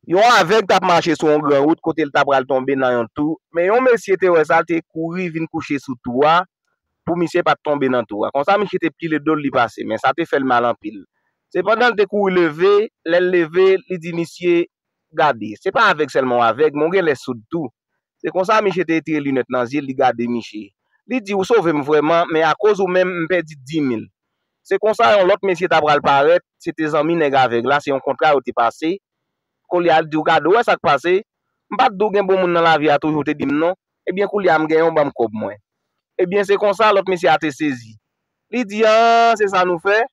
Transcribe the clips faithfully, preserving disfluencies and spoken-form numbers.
Yon avèg t ap mache sou yon gran wout kote l ta pral tonbe nan yon tou, men yon mesye te wè sa, l te kouri vin kouche sou tou a pou misye pa t tonbe nan tou a. Konsa, misye te pile do l, li pase, men sa te fè l mal anpil. Sepandan, l te kouri leve, lè l leve, li di misye, "Gade, se pa avèg sèlman w avèg, men w genlè soud tou." Se konsa, misye te retire linèt nan zye l, li gade misye. Li di, "Ou sove m vrèman, men akoz ou menm, m pèdi di mil." Se konsa, yon lòt mesye ta pral parèt, se te zanmi nèg avèg la, se yon kontra yo te pase. Koulye a, l di, "Ou gade, ou wè sa k pase? M pa t di w gen bon moun nan lavi a toujou, ou te di m non. Ebyen, koulye a, m gen yon, ban m kòb mwen." Ebyen, se konsa, lòt mesye a te sezi. Li di, "An, se sa nou fè?"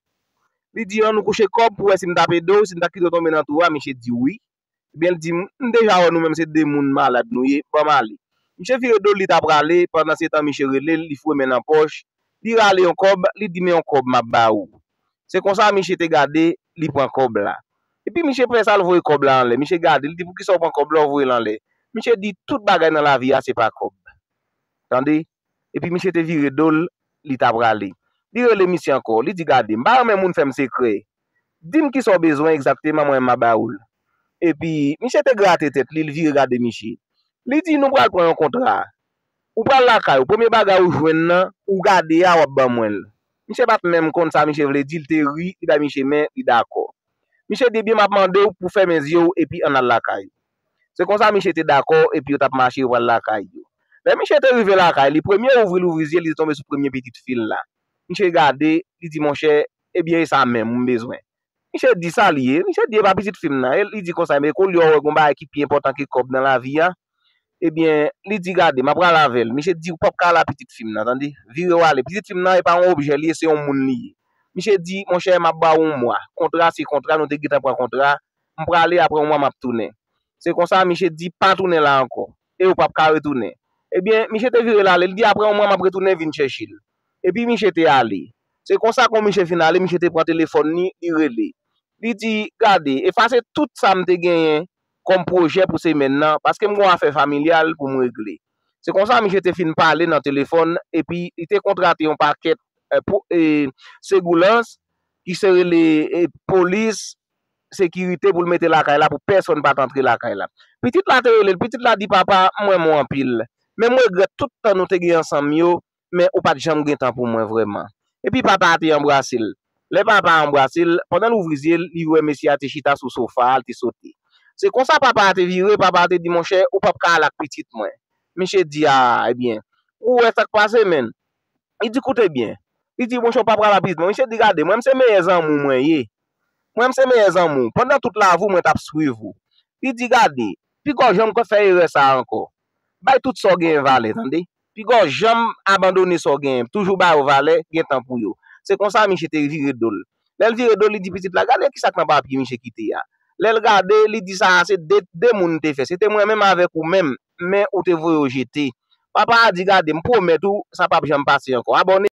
Li di, "An, nou kouche kòb pou wè si m t ap ede w, si m t ap kite w tonbe nan tou a." Misye di, "Wi." Ebyen, l di, "M deja wè nou menm se de moun malad nou ye, ban m ale." Misye vire do l, li ta prale, pandan se tan misye rele l, li foure men nan pòch, li rale yon kòb, li di, "Men yon kòb m ap ba ou." Se konsa misye te gade, li pran kòb la. Epi misye fè sa, l voye kòb la anlè. Misye gade, li di, "Poukisa w pran kòb la, w voye l anlè?" Misye di, "Tout bagay nan lavi a, se pa kòb." Tande? Epi misye te vire do l, li ta prale. Li rele misye ankò, li di, "Gade, m pa renmen moun fè m sekrè. Di m kisa w bezwen egzakteman, mwen m a ba ou l." Epi misye te grate tèt li, li vire gade misye. Li di, "Nou pral pran yon kontra. Ou pral lakay ou, premye bagay ou jwenn nan, ou gade a, w ap ban mwen l." Misye pa t menm konn sa misye vle di, li te ri, li bay misye men, li dakò. Misye di, "Ebyen, m ap mande w pou fèmen zye w epi ann al lakay ou." Se konsa misye te dakò, epi yo t ap mache, yo pral lakay yo. Lè misye te rive lakay li, premye ouvri l ouvri zye, li te tonbe sou premye pitit fi l la. Misye gade, li di, "Monchè, ebyen, e sa menm m bezwen." Misye di, "Sa l ye?" Misye di, "E pa pitit fi m nan." E li di konsa, "Men koulye a, w wè gon bagay ki pi enpòtan ke kòb nan lavi a?" Ebyen, li di, "Gade, m ap pral avè l." Misye di, "Ou p ap ka al a pitit fi m nan, tande. Vire w ale. Pitit fi m nan, e pa yon objè li ye, se yon moun li ye." Misye di, "Monchè, m ap ba w yon mwa. Kontra se kontra, nou te gentan pran kontra. M prale, apre yon mwa, m ap tounen." Se konsa, misye di, "Pa tounen la ankò. E ou p ap ka retounen." Ebyen, misye te vire l ale, li di, "Apre yon mwa, m ap retounen vin chèche l." Epi misye te ale. Se konsa, kon misye fin ale, misye te pran telefòn li, li rele. Li di, "Gade, efase tout sa m te genyen kòm pwojè pou semèn nan, paske m gon afè familyal pou m regle." Se konsa, misye te fin pale nan telefòn, epi li te kontrate yon pakèt, eh, pou, eh, segoulans, ki se rele, eh, polis, sekirite pou l mete lakay la, pou pèsonn pa t antre lakay la. Pitit la te rele l, pitit la di, "Papa, m renmen w anpil. Men m regrèt tout tan nou te gen ansanm yo, men ou pa t janm gen tan pou mwen vrèman." Epi papa a te anbrase l. Lè papa a anbrase l, pandan l ouvri zye l, li wè mesye a te chita sou sofa a, l te sote. Se konsa papa a te vire, papa a te di, "Monchè, ou p ap ka al ak pitit mwen." Misye di, "A, ebyen, ou wè sa k pase, menn?" Li di, "Koute byen." Li di, "Monchè, ou pa pral ap ritman." Misye di, "Gade, mwen, m se meyè zanmi w mwen ye. Mwen, m se meyè zanmi w. Pandan tout lavi w, mwen t ap swiv ou." Li di, "Gade, piga w janm fè erè sa a ankò. Bay tout sa w genyen valè, tande. Piga w janm abandone sa w genyen. Toujou ba yo valè, gen tan pou yo." Se konsa misye te vire do l. Lè l vire do l, li di pitit la, "Gade kisa k nan papye misye kite a." Lè l gade, li di, "Sa a se de, de moun te fè. Se te mwen menm avèk ou menm, men ou te voye yo jete." Papa a di, "Gade, m pwomèt ou, sa p ap janm pase ankò. Abòne."